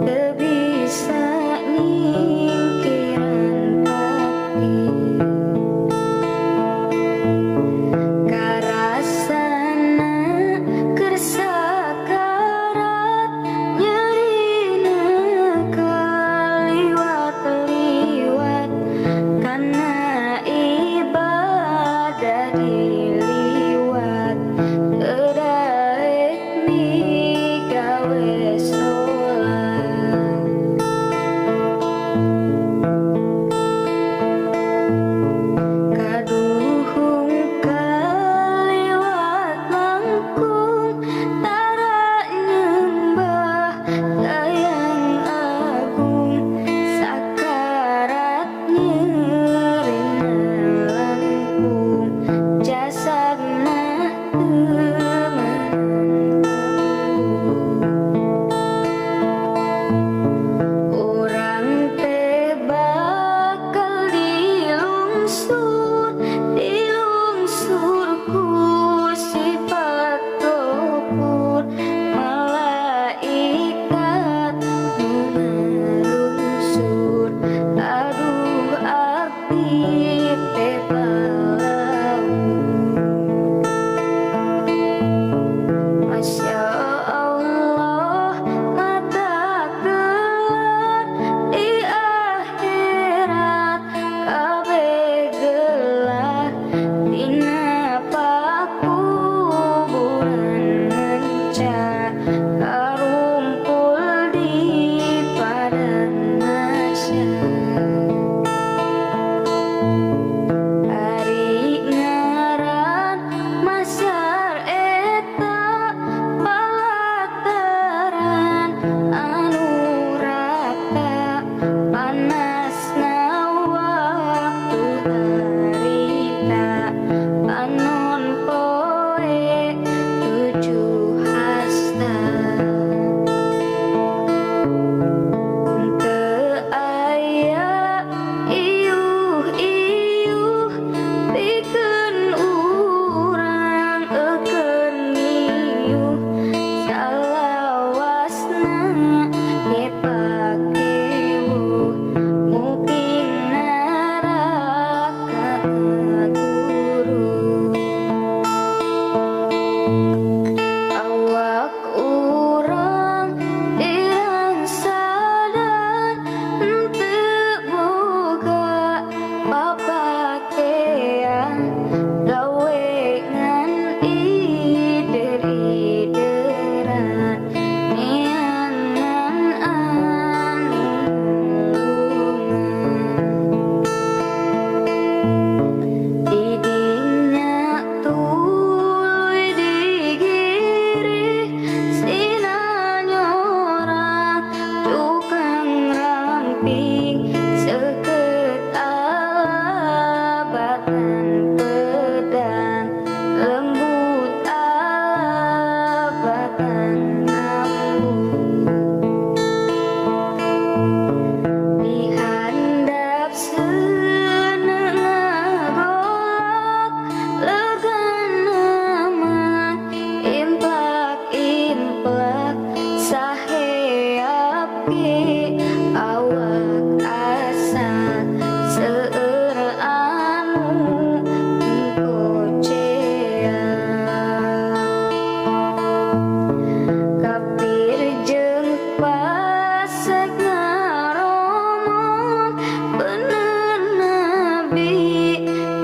Teu bisa nyingkiran pati. Karasana keur sakarat, nyerina kaliwat-liwat, kana ibadah diliwat, teu daek migawe salat. Kaduhung kaliwat langkung tara nyembah Dayang Agung, sakarat nyerina langkung, jasadna teu meunang tanggung. Urang teh bakal dilungsur, dilungsur ku sifat Ghofur, malaikat nu ngalungsur. Aduh, abdi teh balaur. Masya Allah, mata gelar di akhirat kabeh gelah, dina pakuburan mencar, karumpul di padang mahsyar. Ari ngaran mahsyar eta palataran anu rata, panasna waktu harita, panon poe tujuh hasta. Teu aya iuh-iuh pikeun urang eukeun ngiuh, salawasna ge pakewuh nguping neraka ngaguruh. Awak urang dirangsadan, henteu boga papakean, gawe ngan ider-ideran, neangan anu nulungan. Di dinya tuluy digirih sina nyorang tukang ramping, seukeut alabatan pedang, lembut alabatan ngambung. Di handap seuneu ngagolak, legana mah implak-implak, saheap ge awak asak, seueur anu koceak. Kafir jeung fasik ngaromong, bener nabi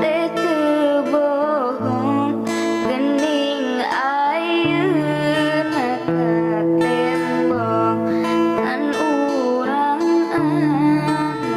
teh teu bohong, geuning ayeuna katembong, ngan urang anu.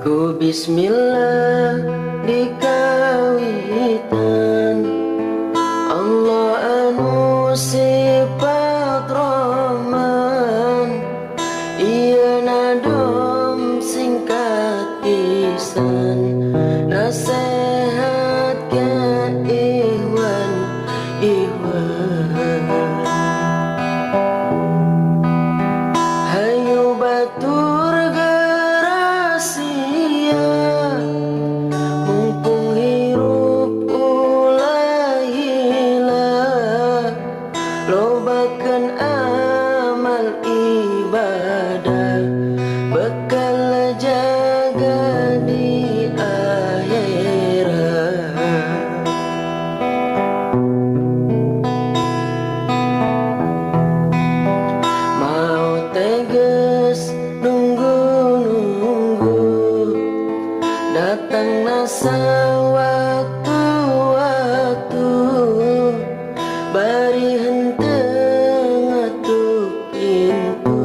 Ku bismillah dikawitan, Allah anu sifat Rahman, ieu nadom singkat pisan, nasehat ke ikhwan ikhwan. Hayu batur gerasia, mumpung hirup ulah hila, lobakeun amal ibadah, bekal jaga di akhirat. Mau teges nunggu-nunggu, datang nasa waktu-waktu, bari henteu ngetuk pintu,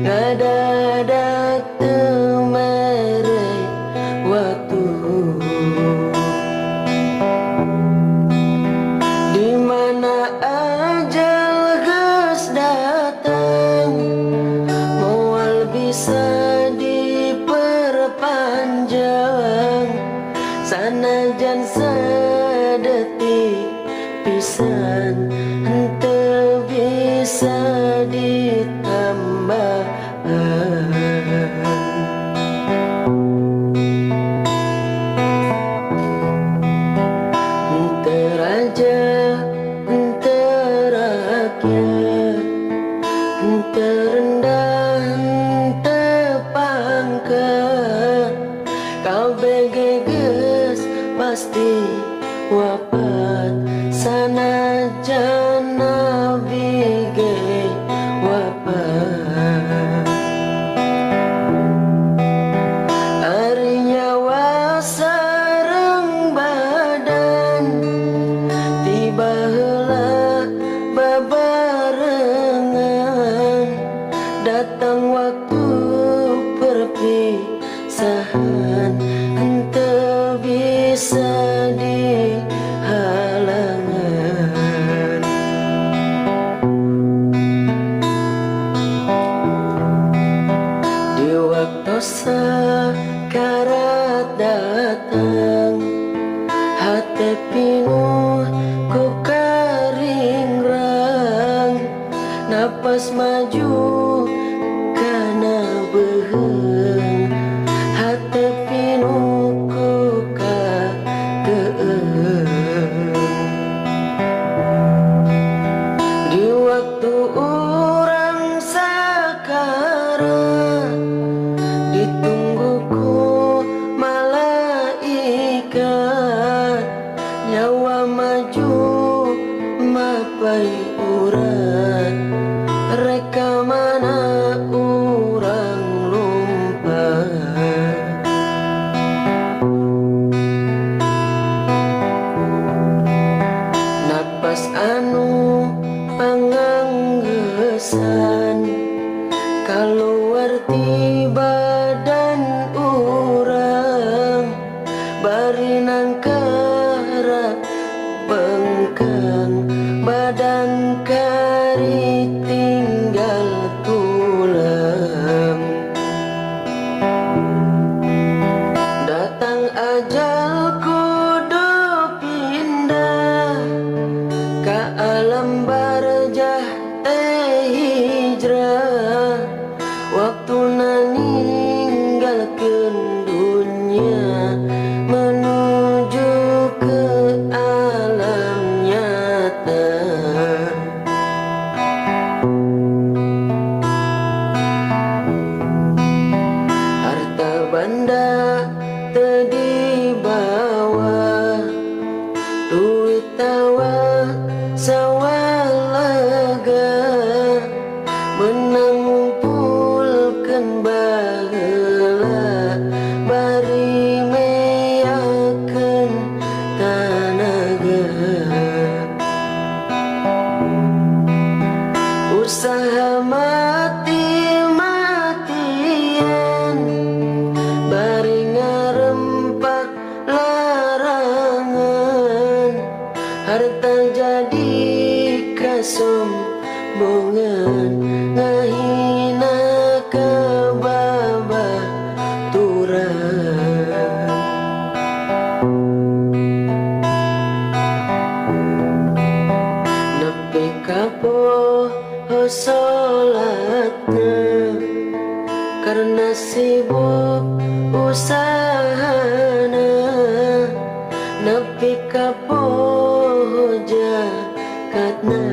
ngadadak teu mere waktu. Di mana ajal geus datang, moal bisa diperpanjang, sanajan sadetik pisan henteu bisa ditambahan. Henteu raja, henteu rakyat, henteu rendah, henteu pangkat, kabeh geus pasti wafat, sanajan nabi ge wafat. Ari nyawa sareng badan, tiba heula babarengan, datang waktu perpisahan, henteu bisa dihalangan. Di waktu sakarat datang, hate pinuh ku karingrang, napas maju kana beuheung, hate pinuh ku kakeung. Di waktu urang sakarat, ditunggu ku malaikat, nyawa maju mapai urat, reka mana urang lumpat. Napas anu panganggesan, kaluar ti badan urang, bari nangkara bengkang, badan kari tinggal tulang. Datang ajal kudu pindah, ka alam barjah teh hijrah, waktuna Karena sibuk usahana, nepi ka poho jakatna,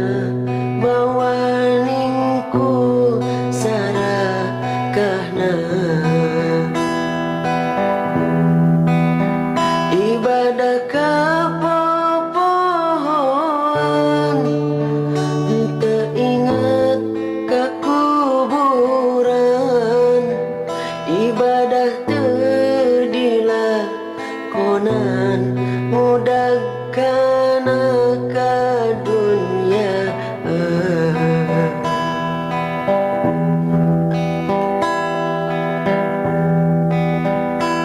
bawaning ku sarakahna. Ibadah kapopohoan, teu inget ka kuburan. Ibadah teu dilakonan, mudag kana kadunyaan.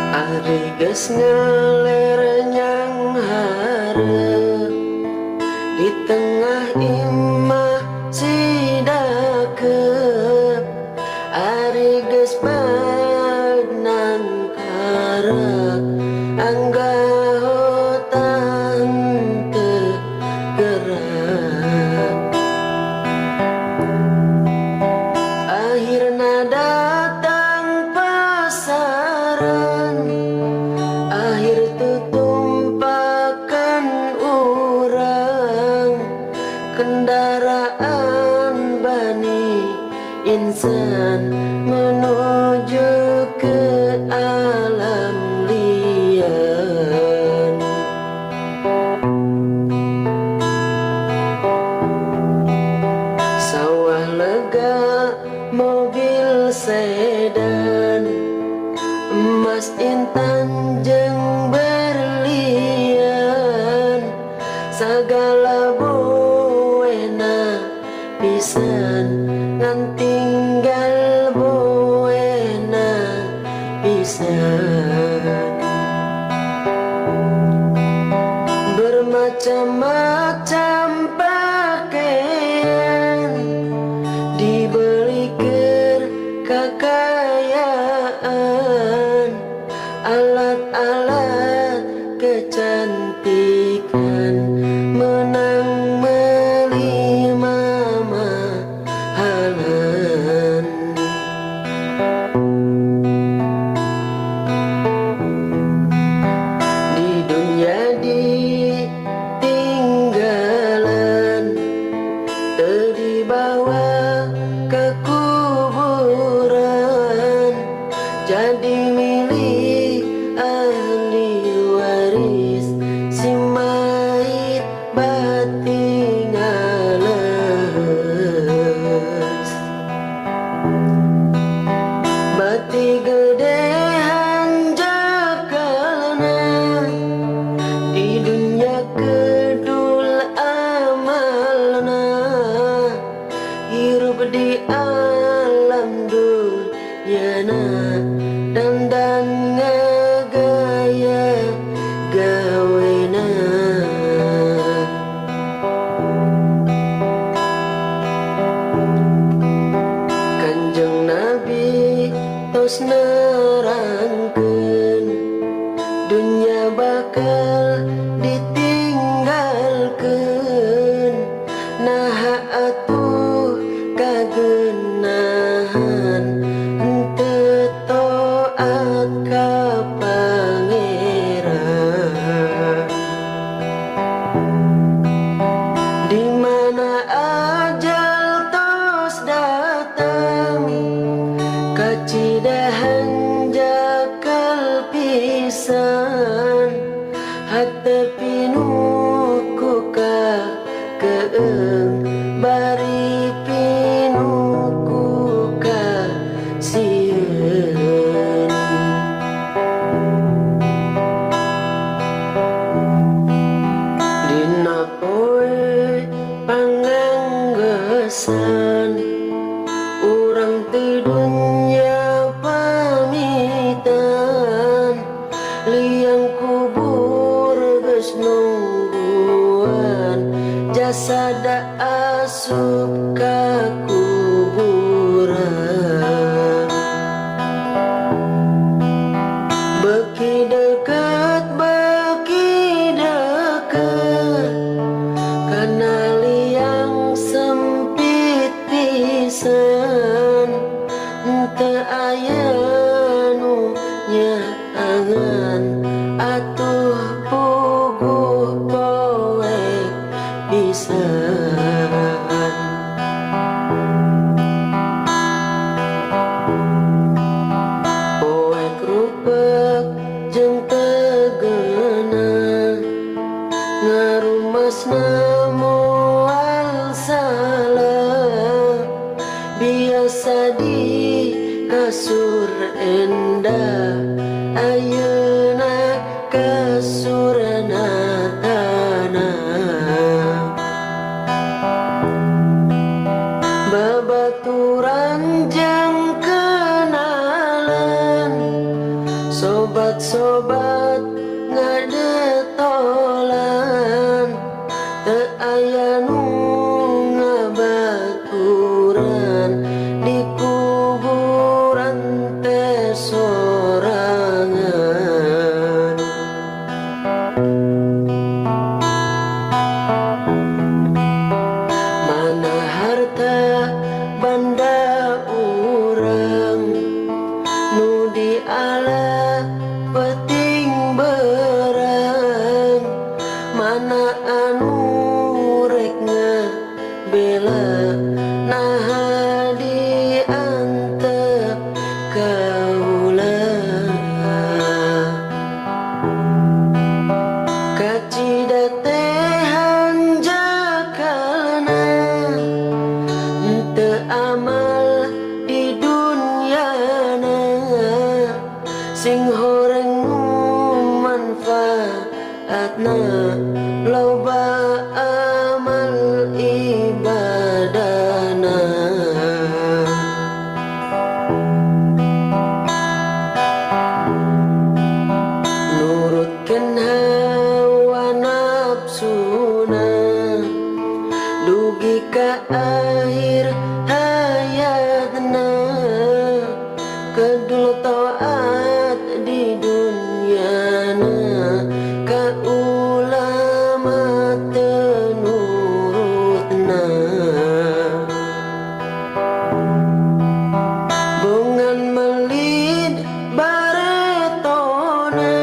Ari geus ngaler nyang hareup, di tengah imah si dakep. Ari geus nang karak, anggahotan teu gerak. Akhirna datang pasaran, akhir tutumpakan urang. Kendaraan bani insan menuju ke alam lian. Sawah lega, mobil sedan, emas intan jeung berlian. Sagala boena pisan, ngan tinggal boena pisan. Bermacam-macam pakaian dibeli keur kakayaan, alat-alat kecantikan menang meuli mamahalan. Di dunia ditinggalan, teu dibawa ke kuburan. Jadi milik ahli waris, si mayit bati ngaleus. Bati gede hanjakalna, di dunia kedul amalna. Hirup di alam dunyana, dandan ngagaya gawena. Kanjeng Nabi tos nerangkeun, dunya bakal ditinggalkeun. Naha atuh kagenahan, henteu taat ka Pangeran. Di mana ajal tos datang, kacida hanjakal pisan. Hate pinuh ku kakeung, bari pinuh ku kasieun. Dina poe panganggesan, urang ti dunya pamitan. Liang kubur geus aya nu nyaangan atuh puguh poek pisan. Poek rupek jeung tegena ngarumasna moal salah, biasa di kasur endah ayeuna kasurna tanah. Babaturan jeung kenalan, sobat-sobat ngadetolan, teu aya nu ngabaturan di kuburan teh sorangan. Mana harta banda urang nu diala penting berang, mana anu rek ngabela naha diantep kaula. Kacida teh hanjakalna teu amal di dunyana, sing horeng nu manfaatna loba amal ibadahna. Nurutkeun hawa nafsuna dugi ka akhir hayatna, kedul taat di dunyana ka ulama teu nurutna. Bongan melid baretona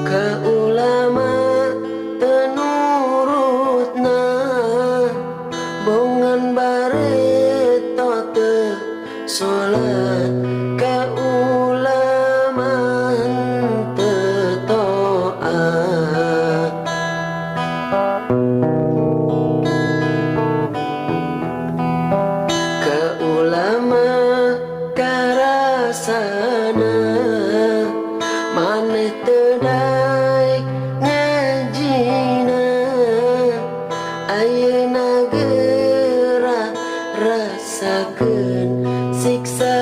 ka ulama teu nurutna, bongan bareto teu salat ka ulama henteu taat. Ka ulama karasana maneh teu daek ngajina, ayeuna geura rasakeun siksa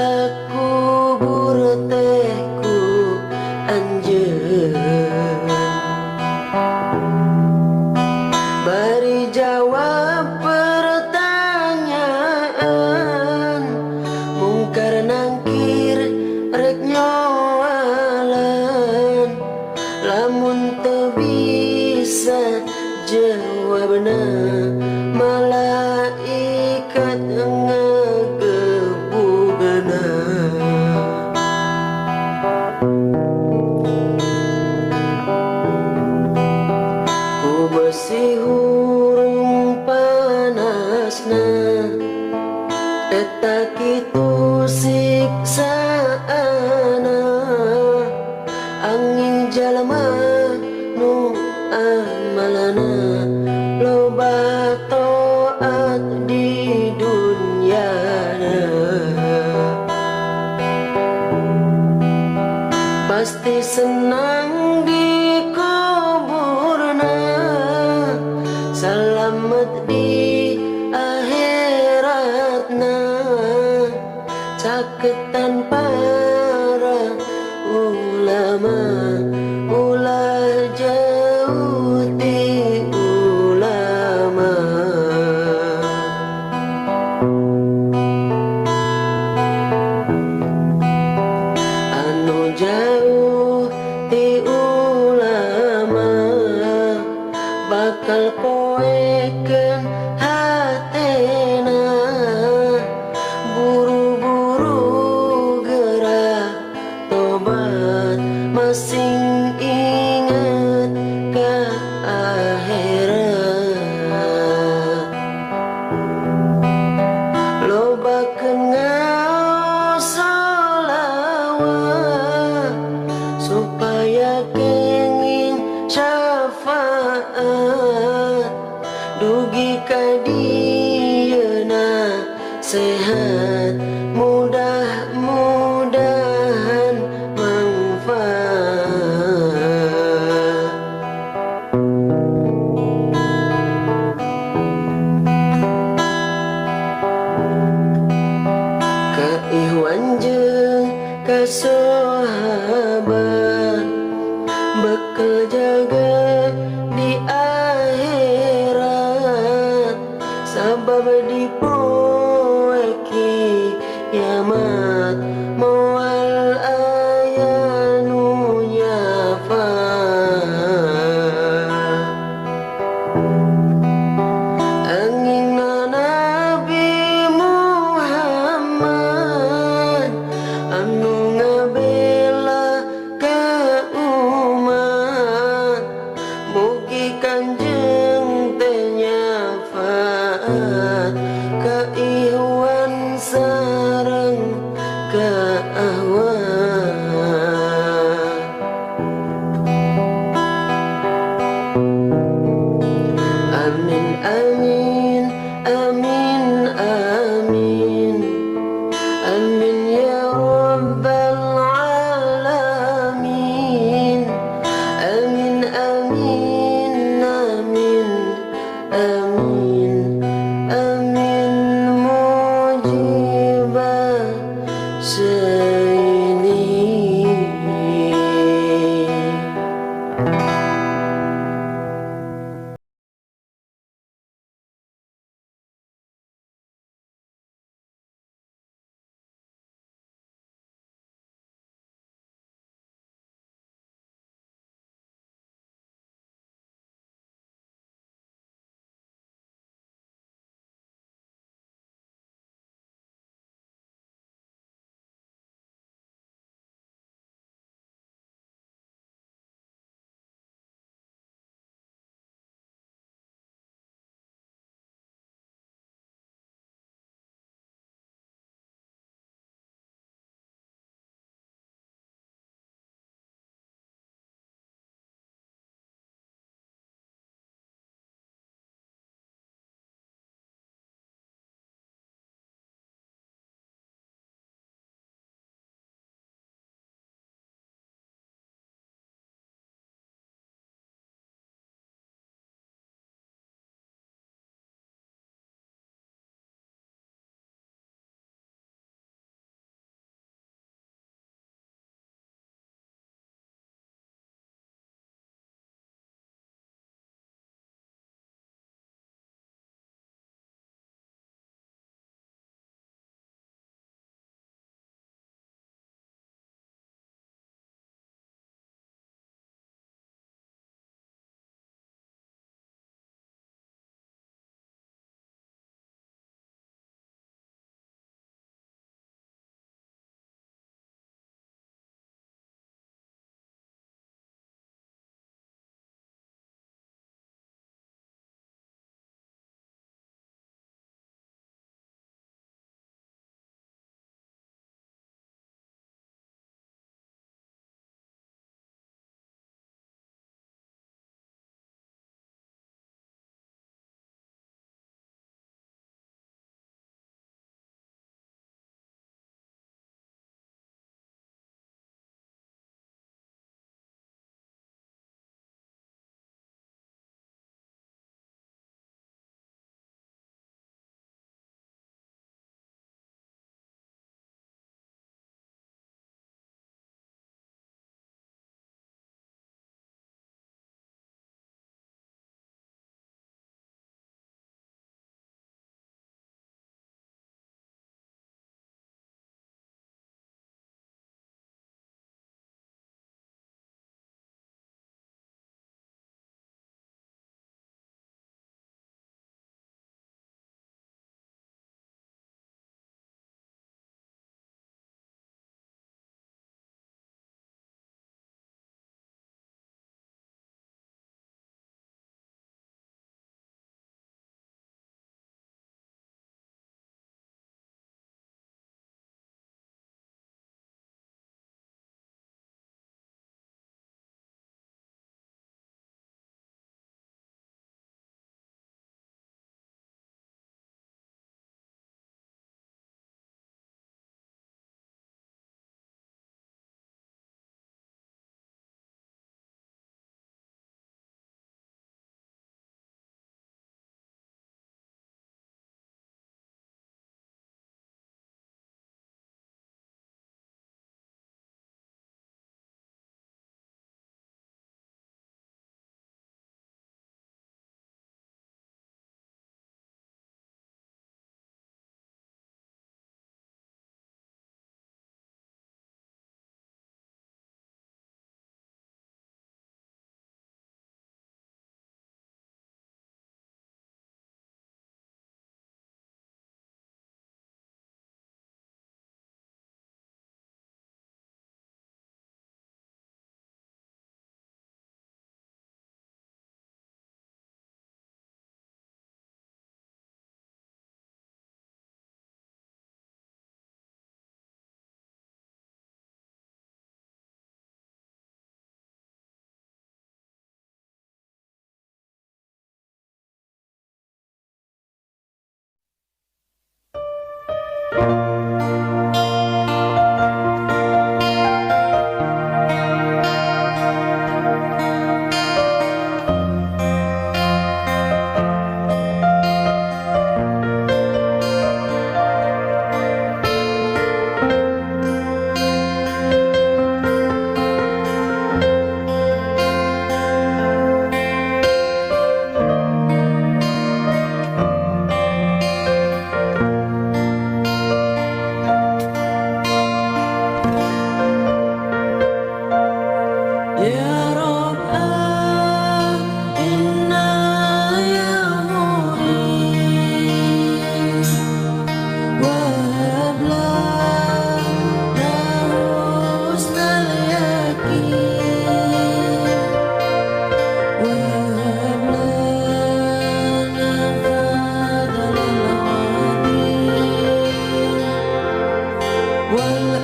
kubur teh ku anjeun. Bari jawab pertanyaan mungkar nangkir rek nyoalan, lamun teu bisa jawabna malaikat ngagebugna. Ku besi hurung panasna eta kitu siksaana, angin jalma nu amalna loba taat di dunyana. Pasti senang di kuburna, salamet di akhiratna, caketan para ulama ulah jauh ti ulama. Anu jauh ti ulama bakal poekeun hatena, buru-buru Kanjeng ka sahabat, bekal jaga di akhirat, sabab di poe kiamat moal aya nu nyafaat. Angin Nabi Muhammad anu ngabela ka umat, mugi Kanjeng teh nyafaat ka ikhwan sareng ka ahwat. Amin amin amin amin amin ya rabbal alamin. Amin amin amin amin amin mujibah saini.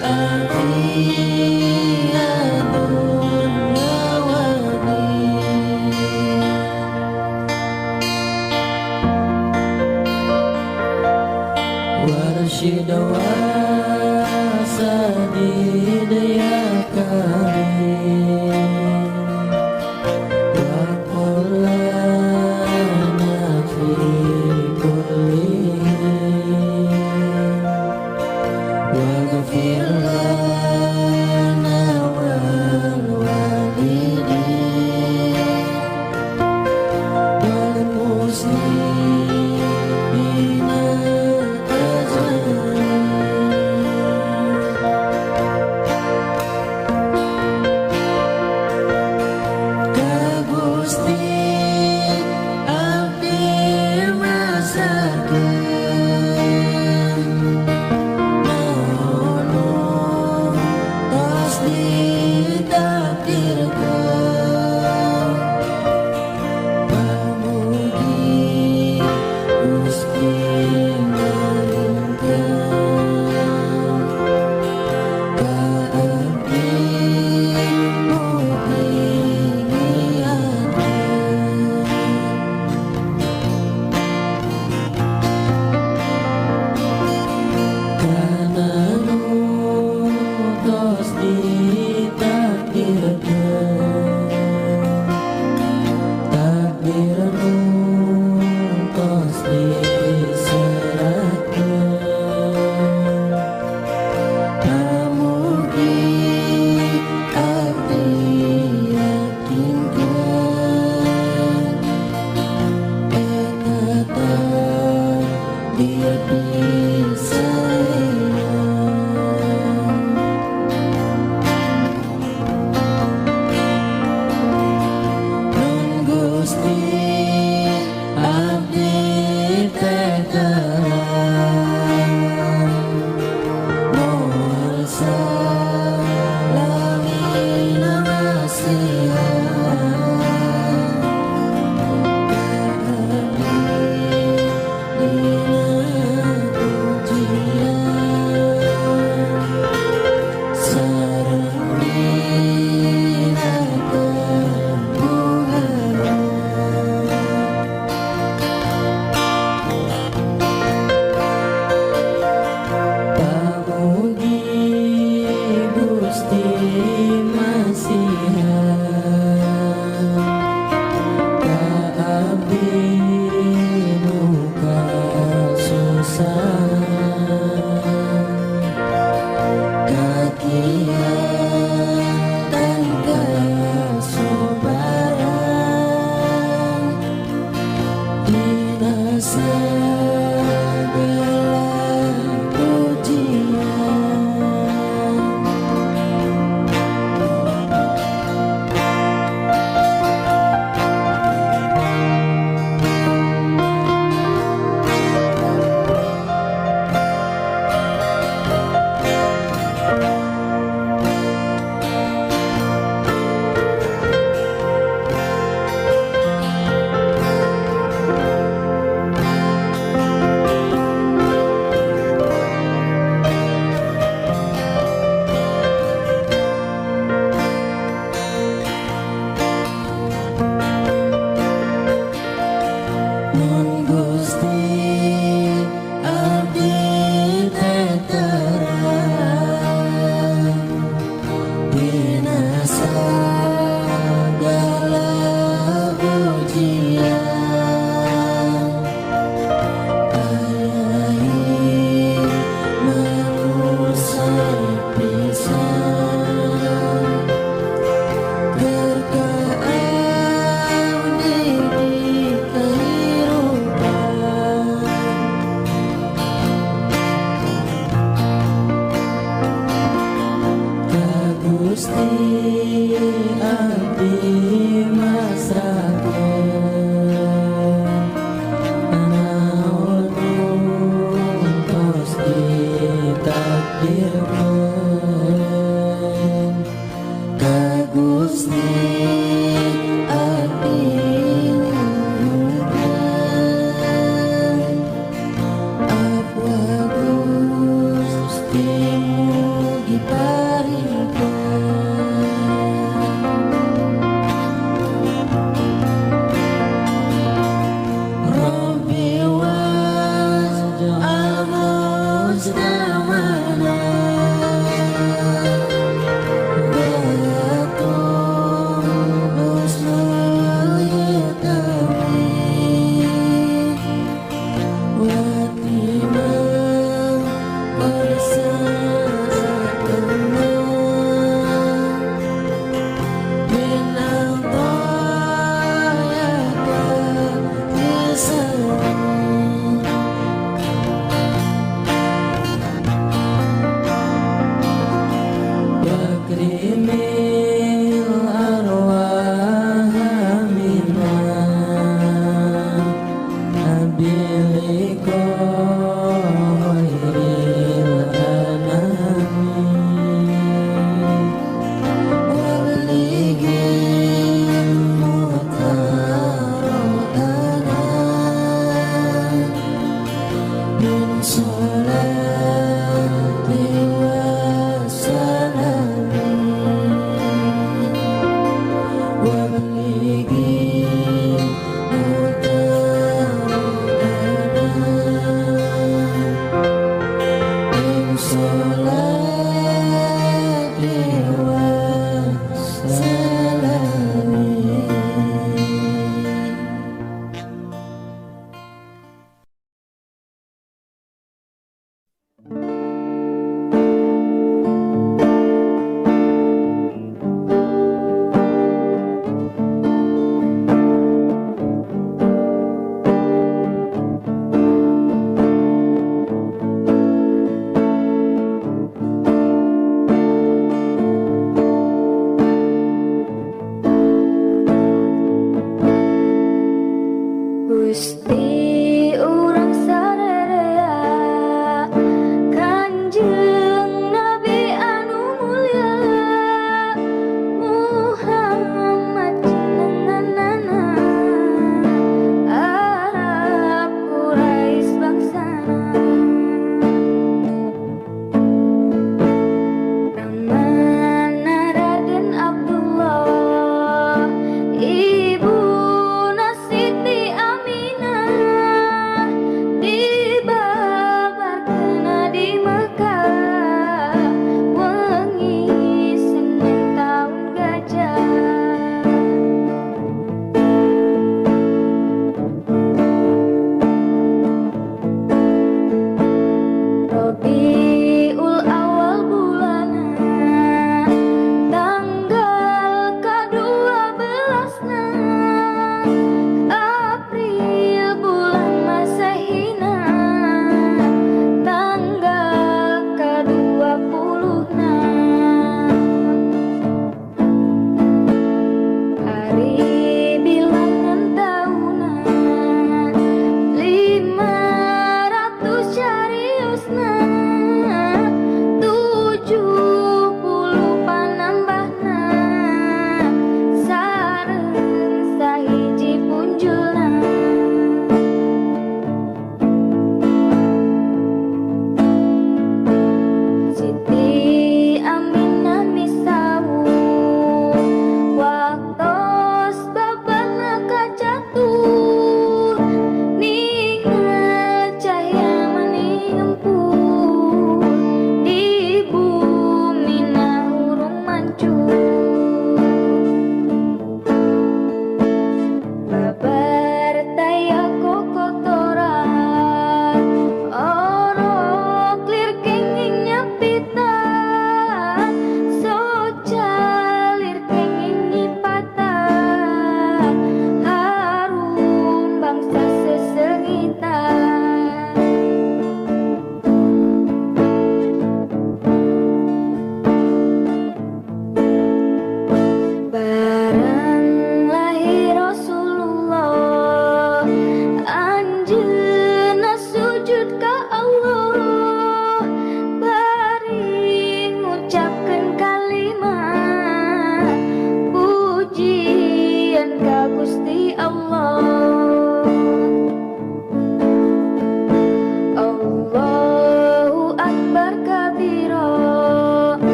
Afiyah dunya wa din. Warshid wa sadid ya karim, wa qul lana fi kulli waghfir lana wal walidin wal muslimina ajma'in. Ka Gusti abdi masrahkeun, naon nu tos ditakdirkeun, pamugi Gusti ngarinkeun ka abdi mugi ngiatkeun. Kana nu tos ditakdirkeun, takdir nu tos diseratkeun, pamugi abdi yakinkeun eta takdir pisaean. Nun Gusti abdi teh terang, moal salamina masihan ka abdi dina ujian sareng dina kabungahan. Pamugi Gusti masihan ka abdi nu kasusahan, kakiatan kasubaran dina sagala ujian. Nun Gusti abdi teh terang dina sagala ujian, aya hikmah nu sae pisan keur ka abdi di kahirupan. Ka Gusti abdi masrahkeun, naon nu tos ditakdirkeun, ka Gusti abdi nyuhunkeun. Afwa Gusti.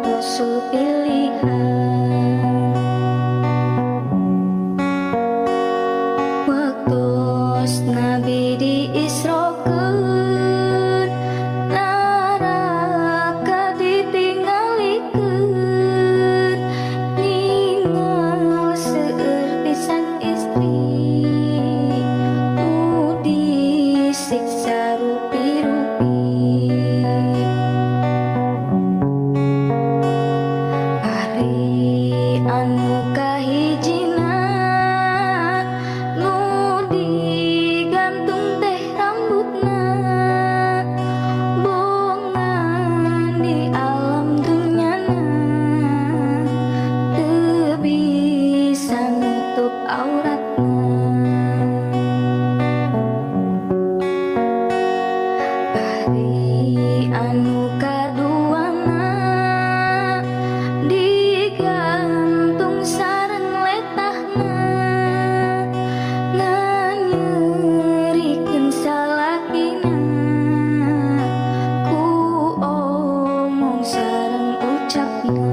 Rasul pilihan. Waktos Nabi diisrokeun, neraka ditinggalikeun, ningal seueur pisan istri nu disiksa rupi-rupi. Ari anu kahijina nu digantung teh rambutna, bongan di alam dunyana teu bisa nutup auratna. Ari anu kaduana digantung sareng letahna, nganyerikeun salakina ku omong sareng ucapna.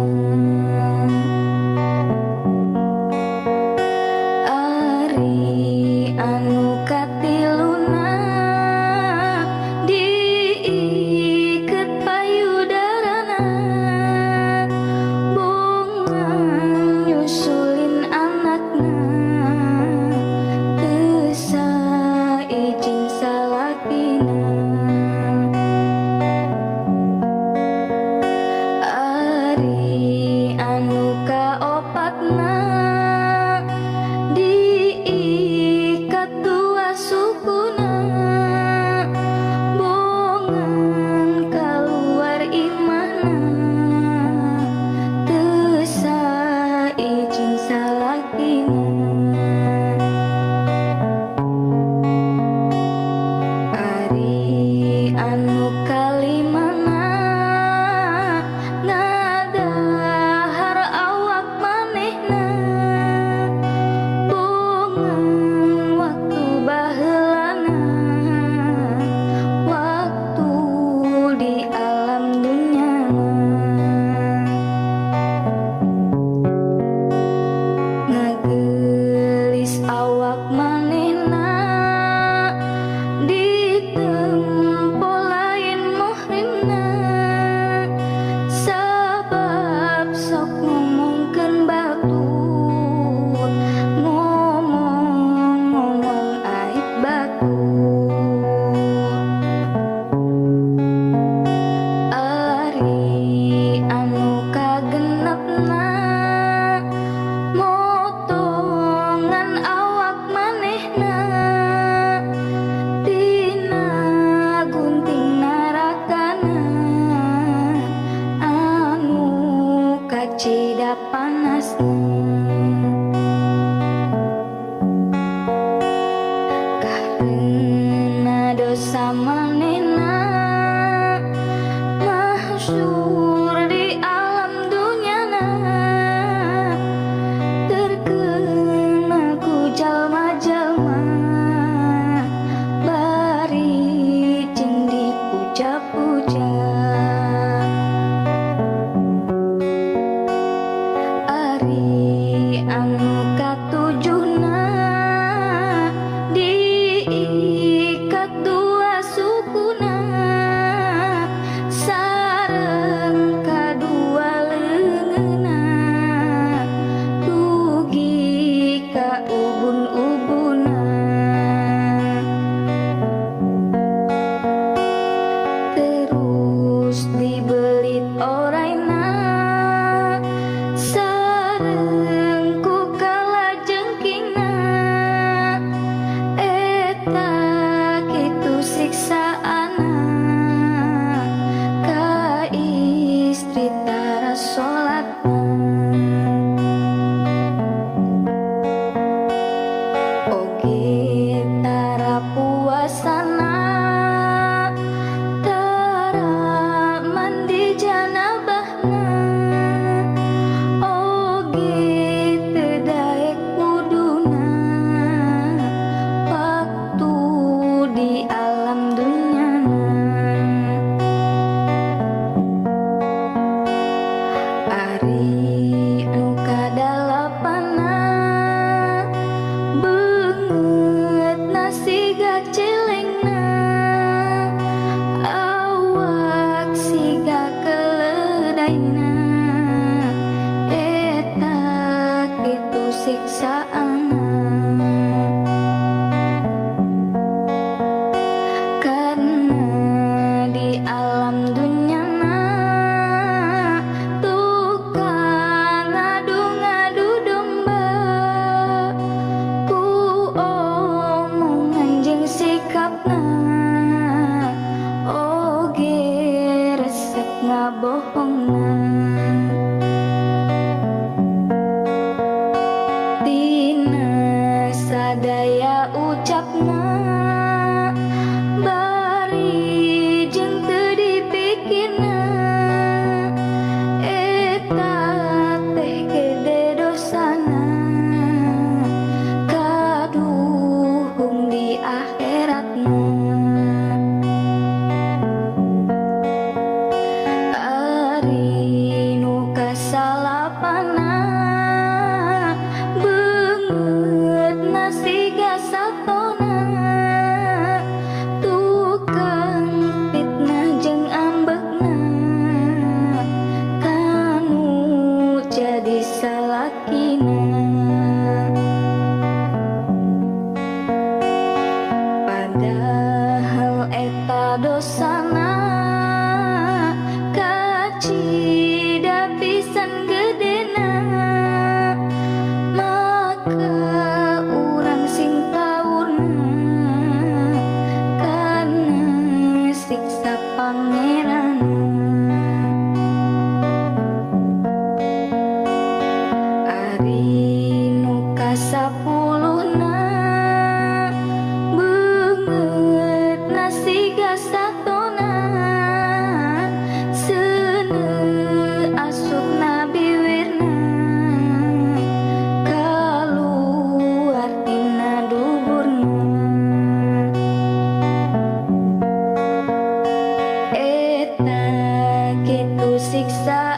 Ari anu katiluna diiket payudarana, bongan nyusulin anakna teu saijin salakina. Ari anu kaopatna diikat dua sukuna, bongan kaluar imahna teu saijin salakina. Ari anu kalimana ngadahar awak manehna, bongan waktu baheulana waktu di alam dunyana, ngageulis awak manehna ditempo lain muhrimna, sabab sok ngomongkeun batur, ngomong-ngomong aib batur. Ari anu kagenepna motongan awak manehna, tina gunting narakana anu kacida panasna. Karena dosa manehna mahsyur di alam dunyana, terkena ku jalma-jalma bari jeung dipuja-puja.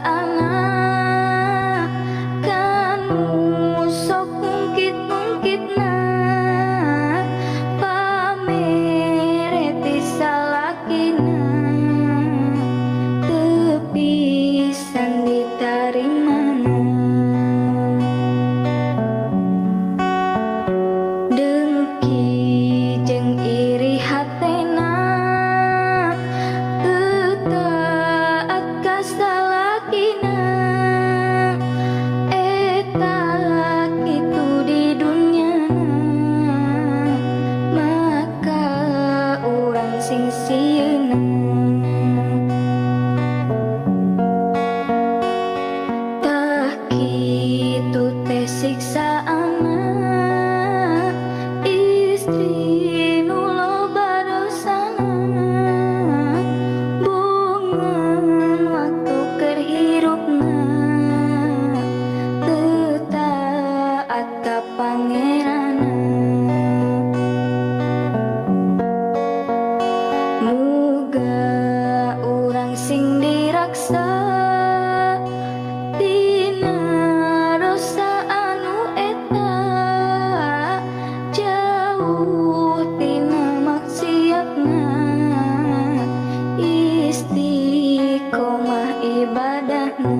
siksaana kanu sok ngungkit-ngungkitna pamere ti salakina teu pisan ditarimana. Dengki jeung iri hatena teu taat ka salakina eta kitu di dunyana maka urang sing sieuna. Tah kitu teh siksaana istri nu loba dosana bongan waktu keur hirupna teu taat ka pangeranna. Muga urang sing diraksa tina dosa anu eta jauh tina maksiatna istiqomah ibadahna.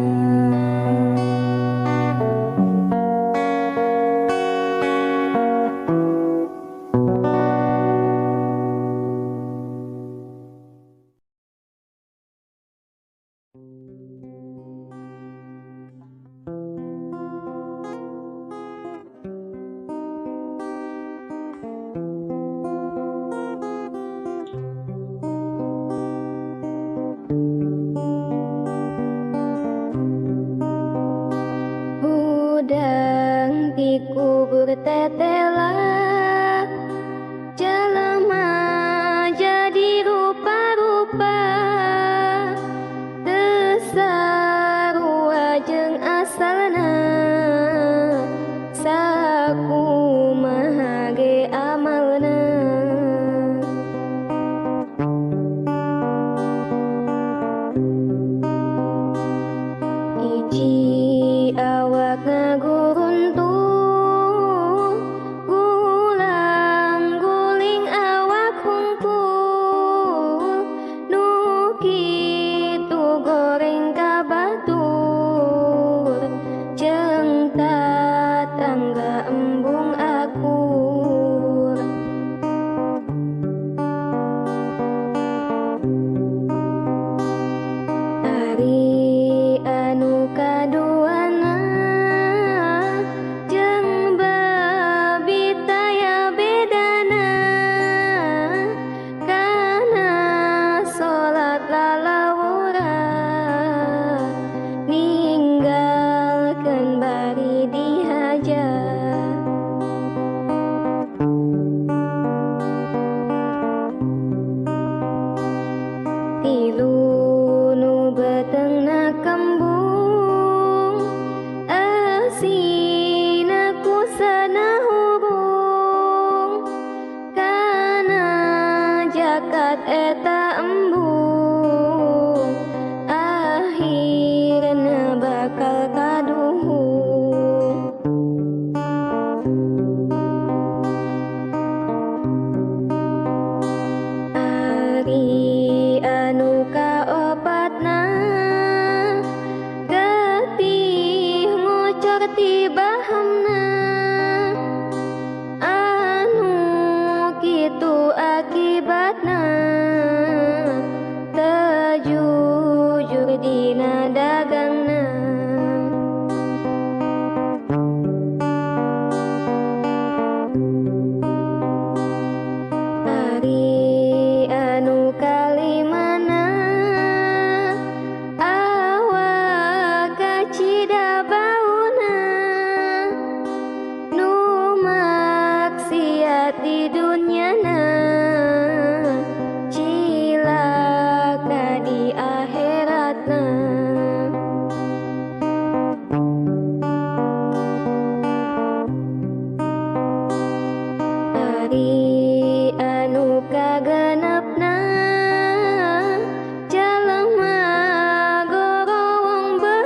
Hudang dikubur tetela jelema jadi rupa-rupa teu sarua jeung asalna sakumaha ge amalna. Iji awak ngaguruntuh gulang guling awak hungkul nu kitu goreng ka batur jeung tatangga embung akur. Ari anu kaduana jeung babi taya bedana kana salat lalawura ninggalkeun bari dihaja. Tilu nu beutengna kembung asina ku sana hurung kana jakat eta embung akhirna bakal kaduhung. Ari anu kaopatna getih ngocor ti bahamna anu kitu akibatna teu jujur dina dagangna. Ari anu kalimana awak kacida bauna nu maksiat di dunyana cilaka di akhiratna. Ari anu kagenepna jalema gorowong beunghar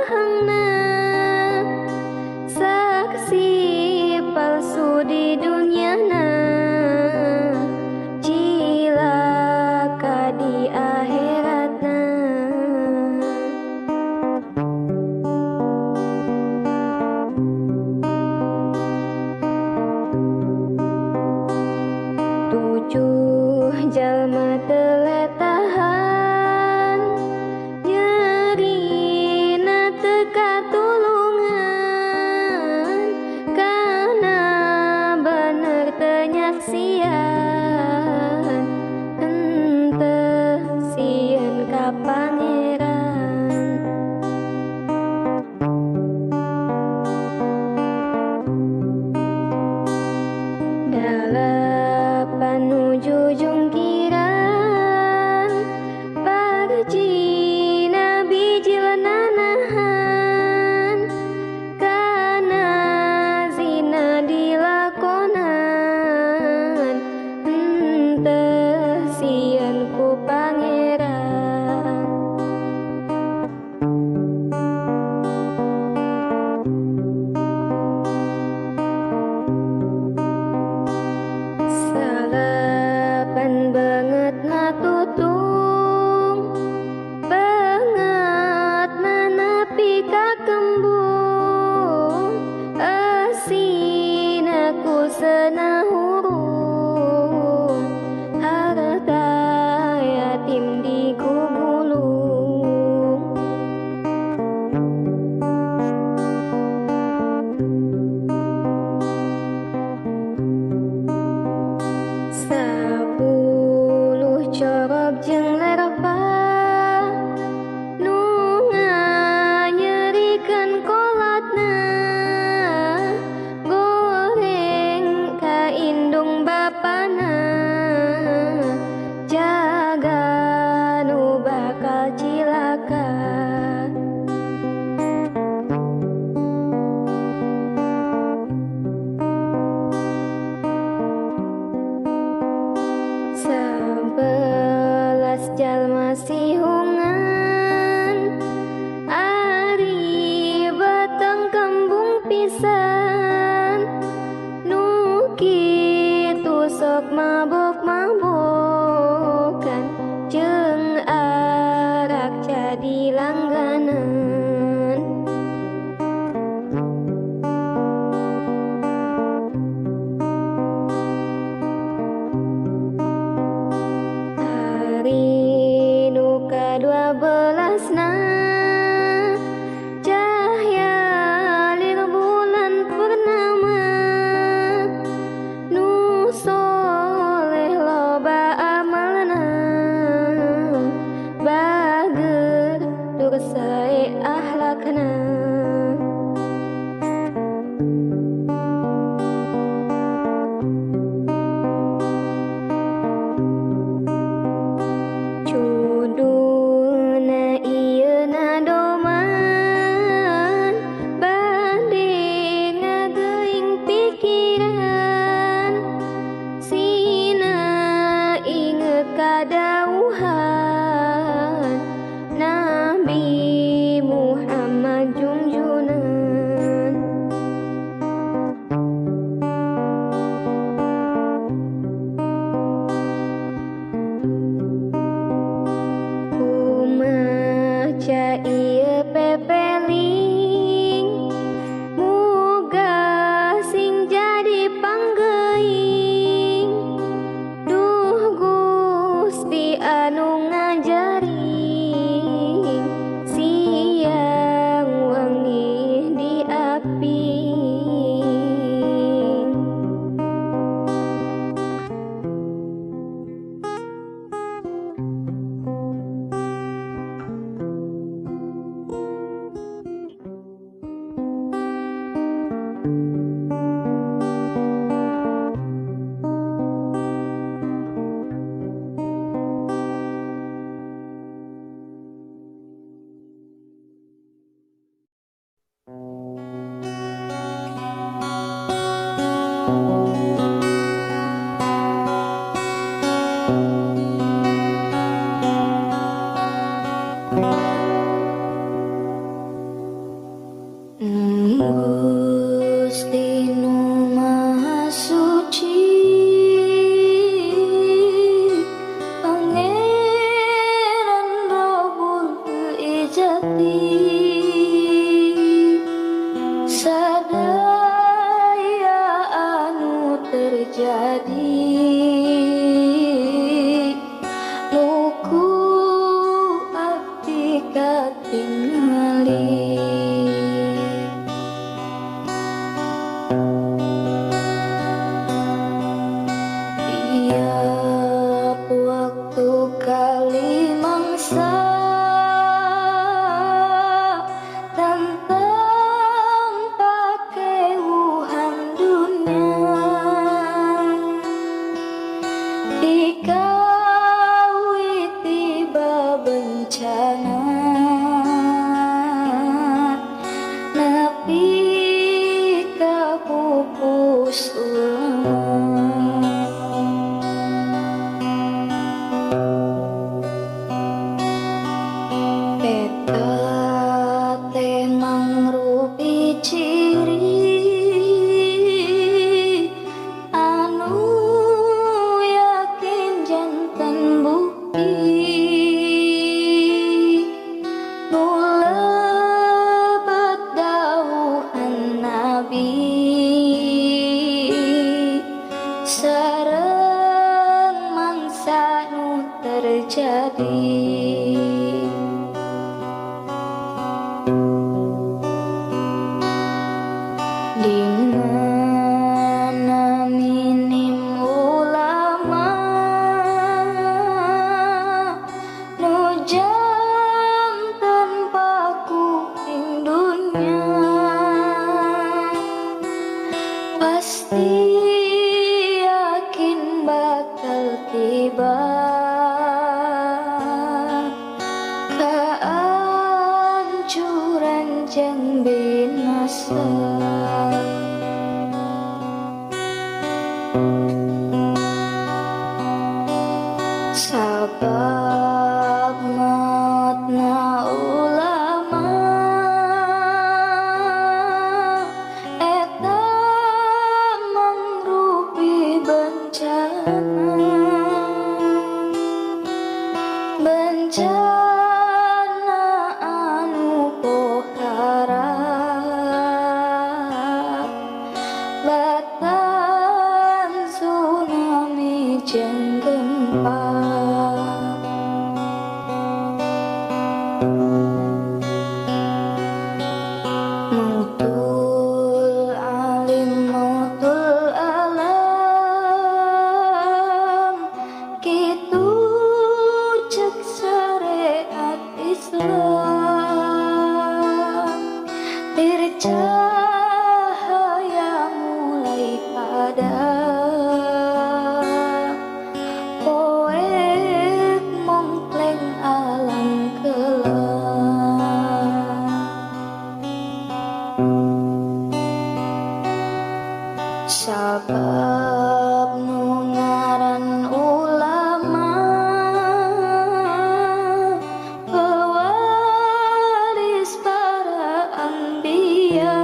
Gusti nu Maha Suci, Pangeran Rabbul Izzati, sadaya anu terjadi nu ku abdi katingali. Tiap waktu kali mangsa tentang pakewuhan dunia, dikawiti tiba bencana, nepi ka pupus ulama. Eta teh mangrupi ciri anu yakin janten bukti, nu lebet dawuhan Nabi sareng mangsa nu terjadi. Di mana minim ulama nu janten paku ing dunya, pasti yakin bakal tiba kehancuran jeung binasa. Sabab mautna ulama eta mangrupi bencana, bencana anu pohara, batan tsunami jeung gempa. Mautul alim mautul alam, kitu cek syariat Islam, tir cahaya mulai padam, poek mongkleng alam kelam. Sabab nu ngaran ulama pewaris para anbiya,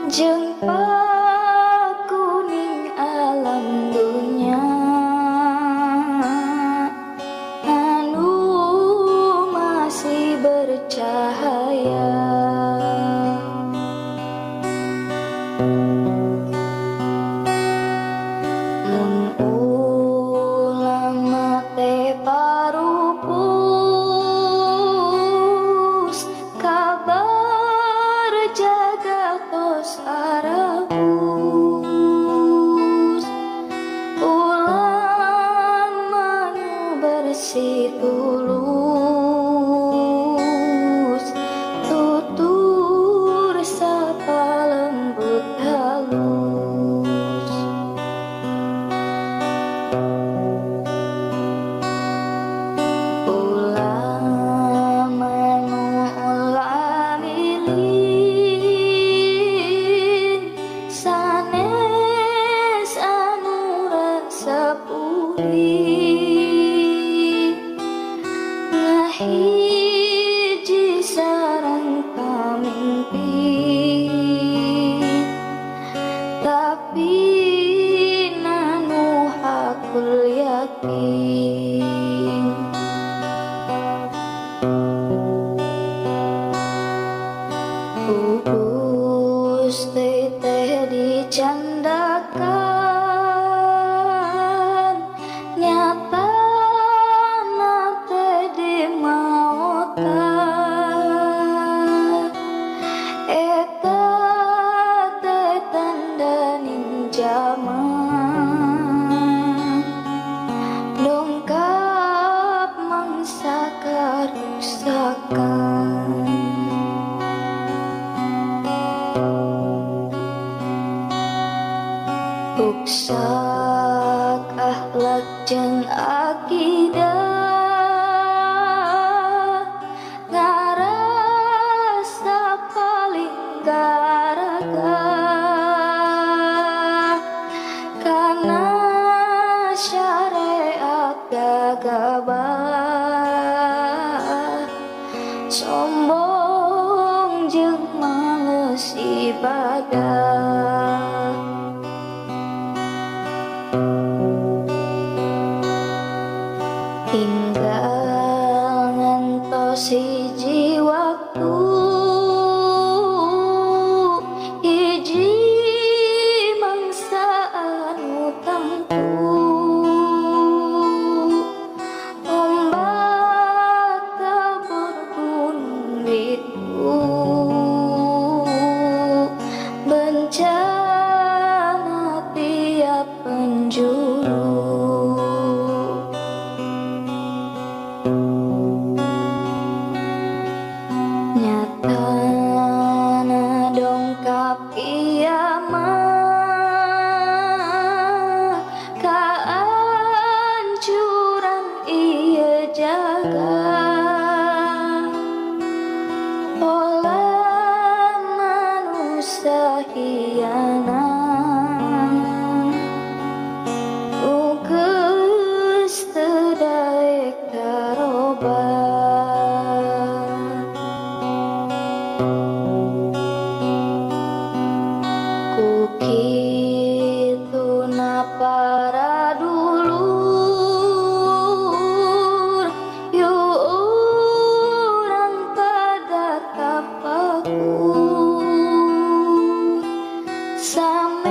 jeung pakuning alam dunya anu masih bercahaya. ulin sanes anu resep ulin ngahiji sareng pamimpin tapi nanu hakul yakin. Ku Gusti teh dicandakan nyatana teh dimaotan eta teh tanda ning jaman dongkap mangsa karuksakan. Ruksak akhlak jeung akidah ngarasa paling garaga kana syariat gagabah sombong jeung males ibadah. Tinggal ngantos hiji waktu hiji mangsa anu tangtu ombak tabur gunung itu bencana tiap penjuru. Nyatana dongkap kiamat kaancuran ieu jagat oleh manusia hianat geus teu daek tarobat. Ku kituna para dulur yu urang pada tapakur samemeh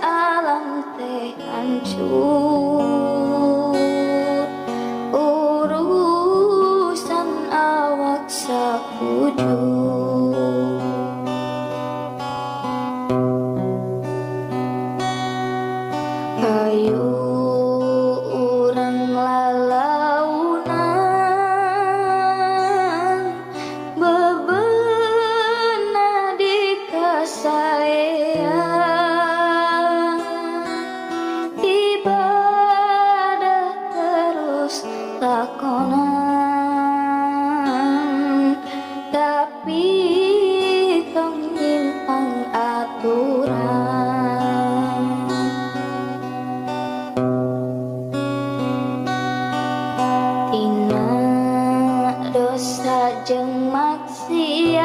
alam teh hancur urusan awak sakujur. Ayo urang lalaunan bebenah di kasaean ibadah terus lakonan tapi tong nyimpang aturan. Tina dosa jeung maksiat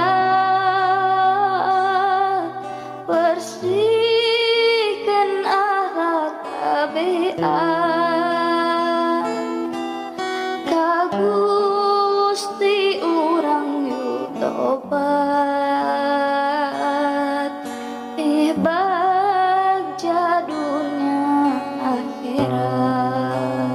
bersihkeun akhlak tabiat ka Gusti urang yu tobat bagja dunya akhirat.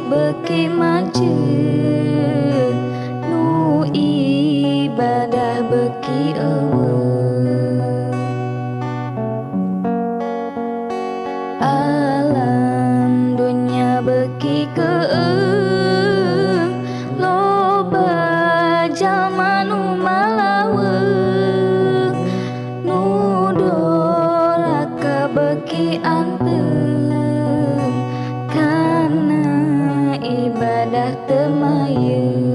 beuki macet nu ibadah beuki eueuh. Alam dunya beuki keueung loba jalma nu malaweung nu doraka beuki anteng kana ibadah teu mayeung.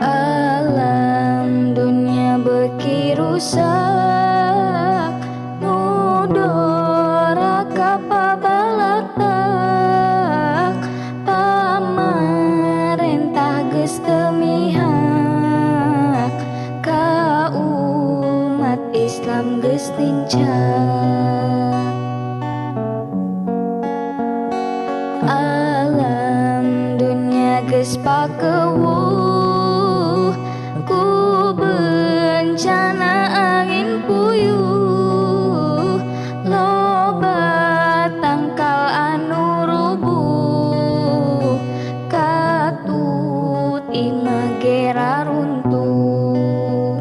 Alam dunya beuki rusak nu doraka pabalatak pamarentah geus teu mihak ka umat Islam geus lincak. Alam dunya geus pakewuh ku bencana angin puyuh loba tangkal anu rubuh katut imah ge raruntuh.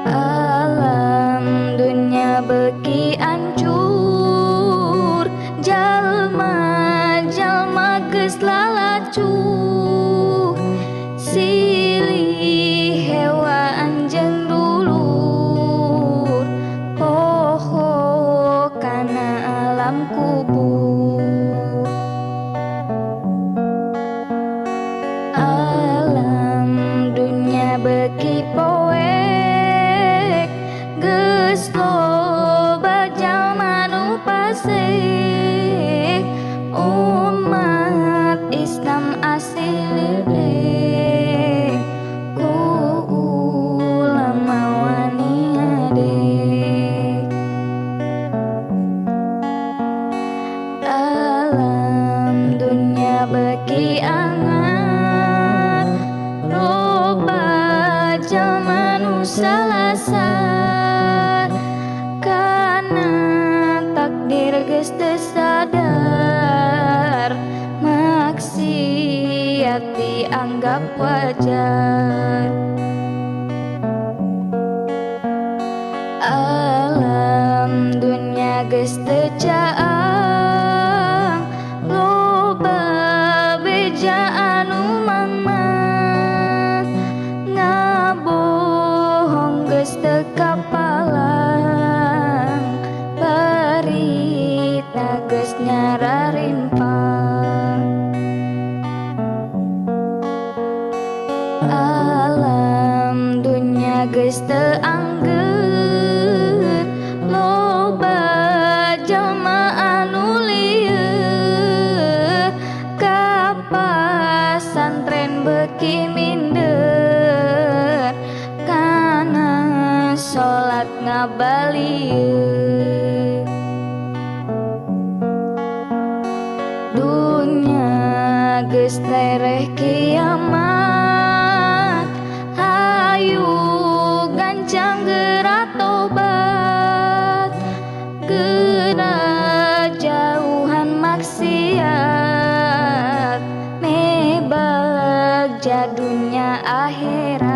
Alam dunya beuki ancur jalma-jalma geus lalacuh silih hewaan jeung dulur poho kana alam kubur. Alam dunya beuki poek geus loba jalma nu fasik umat Islam asli ledek ku ulama wani ngadek. Alam dunya beuki angat loba jalma nu salasar kana takdir geus teu sadar maksiat dianggap wajar. Alam dunya geus teu caang loba beja anu mangmang ngabohong geus teu kapalang barita geus nyararimpang. Alam dunya geus teu angger loba jalma anu lieur ka pasantren beuki minder kana salat ngabalieun. Dunya geus tereh kiamat hayu gancang geura tobat geura jauhan maksiat mebagja dunya akhirat.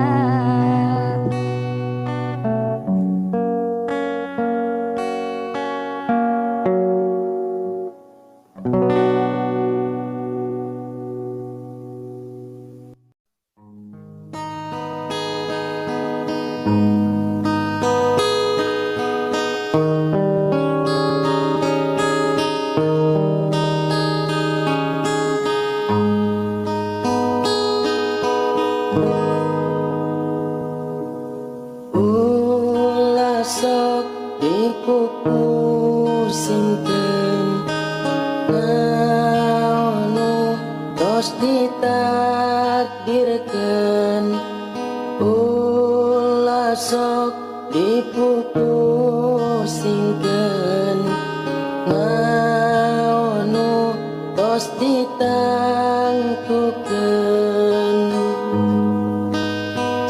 Ulah sok dipupusingkeun naon nu tos ditakdirkeun. Ulah sok dipupusingkeun naon nu tos ditangtukeun.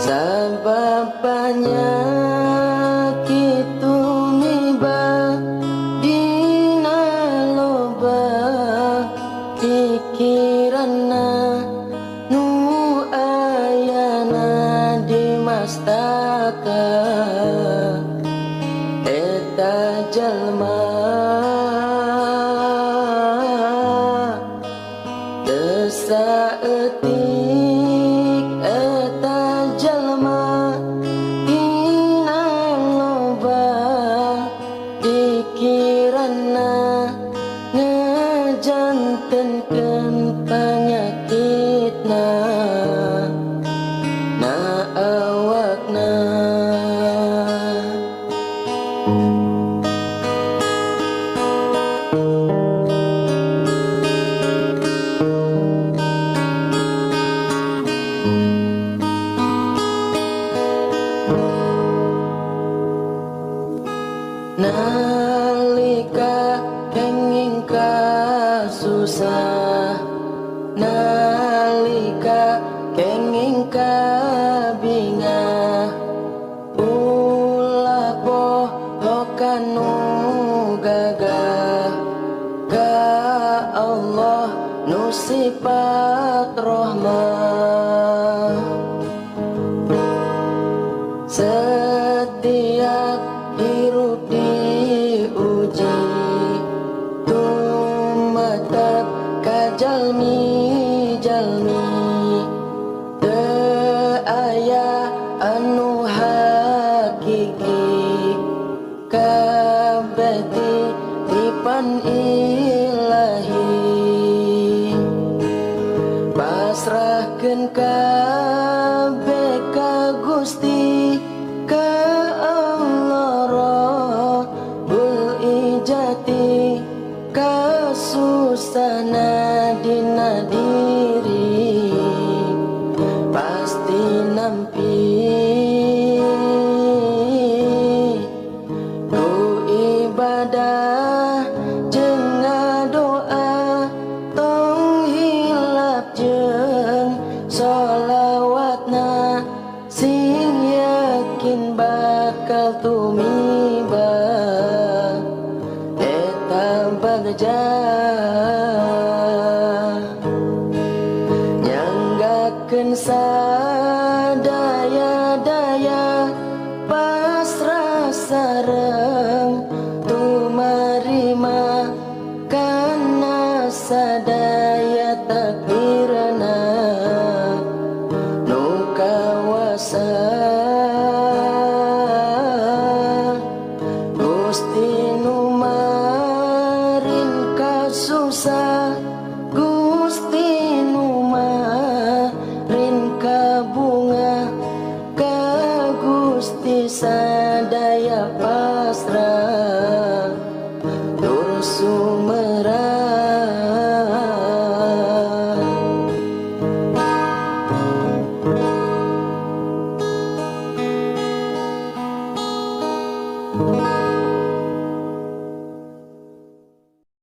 Sabab banyak kitu mibagja pastaka eta jalma teu saeutik eta jalma tina loba pikiranna ngajantenkeun panyakitna na awakna. Nalika kenging kasusah, nalika kenging kabingah, ulah poho kanu gagah ka Allah nu sifat rahmah. Setiap hirup diuji tumetep ka jalmi-jalmi, teu aya anu hakiki kabeh titipan ilahi. Pasrahkeun kabeh ka Gusti, ka Allah Rabbul Ijati, kasusahna dina diri pasti nampi. Ku ibadah jeung ngadoa tong hilap jeung sholawatna, sing yakin bakal tumiba eta bagja. Nyanggakeun sadaya-daya pasrah sareng tumarima kana sadaya takdirna nu kawasa. Gusti nu marin kasusah